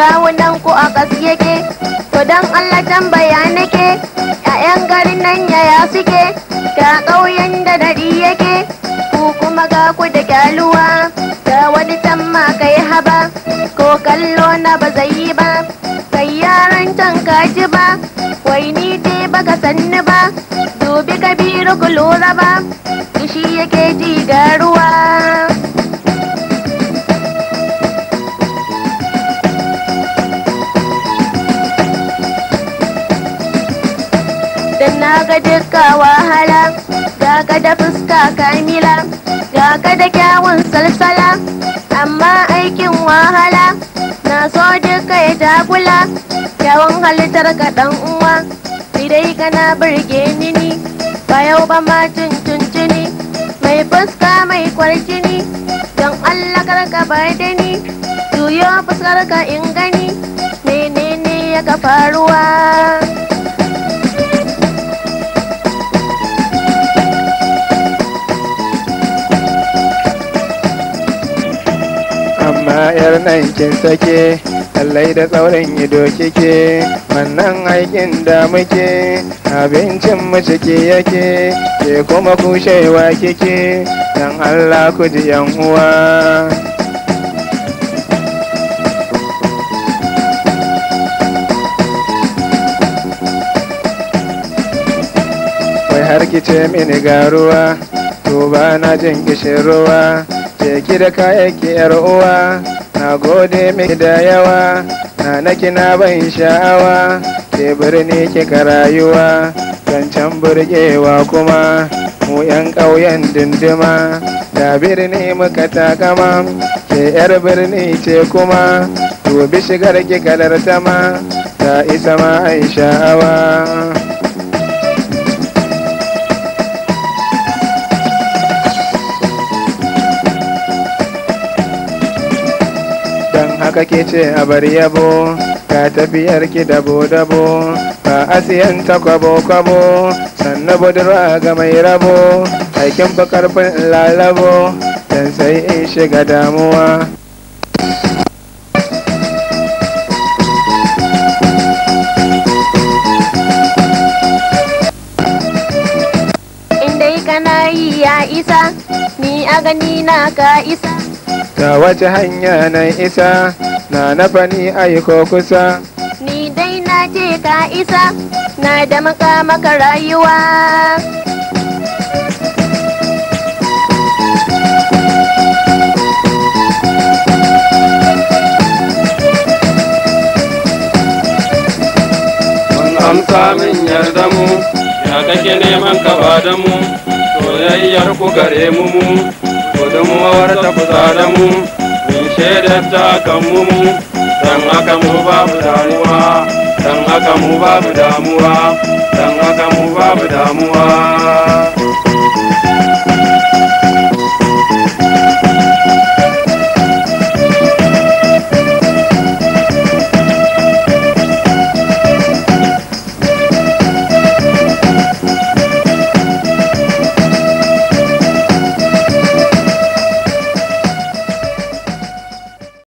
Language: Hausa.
Kawunan ku a ƙas yake. To don Allah tambaya nake, 'ya'yan garin nan yaya suke? Ga ƙauyen da daɗi yake, ku kuma ga ku da kyaluwa. Ga wani can ma kai haba, ko kallo na ba zai yi ba. Kai yaran can ka ji ba, wai ni dai baka sanni ba. Dubi Kabiru ku lura ba, kishi yake ji ga ruwa. Dan na ga duka wahala, ga ka da fuska kamila, ga ka da kyawun salsala, amma aikin wahala, na so duka ya jagula, kyawun halittar ka dan uwa, ni dai kana burge ni ni, ba yau ba ma tuntuntuni, mai fuska mai kwarjini, don Allah kar ka bar da ni, juyo fuskar ka in gani, menene ya ka faruwa? Amma yar nan kin sake, lallai da tsaurin ido kike, wannan aikin da muke, abincin mu ciki yake, ke kuma kushewa kike, dan Allah ku ji yan uwa. Wai har ki ce mini ga ruwa, to ba na jin kishin ruwa, ce ki da kayayyaki yar uwa, na gode miki da yawa, na naki na ban sha'awa, ke birni kika rayuwa, zancen burgewa kuma, mu yan ƙauyen dindima, da birni muka takama, ke yar birni ce kuma, dubi shigar ki kalar tama, ta isa ma ai sha'awa. Dan haka ke ce a bar yabo, ka tafiyar ki dabo dabo, ba a siyan ta kwabo kwabo, sannan budurwa ga mai rabo, aikin fa karfin lalabo, dan sai in shiga damuwa. In dai kana yi ya isa, ni a gani na ka isa. Ta wace hanya na isa, na nafa ni aiko kusa. Ni dai na ce ka isa, na da maka maka rayuwa. Mun amsa min yarda mu, ya kake neman ka ba da mu, soyayyar ku gare mu mu, gudunmuwar ta kusa da mu, min shaidar ta kan mu mu, dan haka mu babu damuwa, dan haka mu babu damuwa, dan haka mu babu damuwa.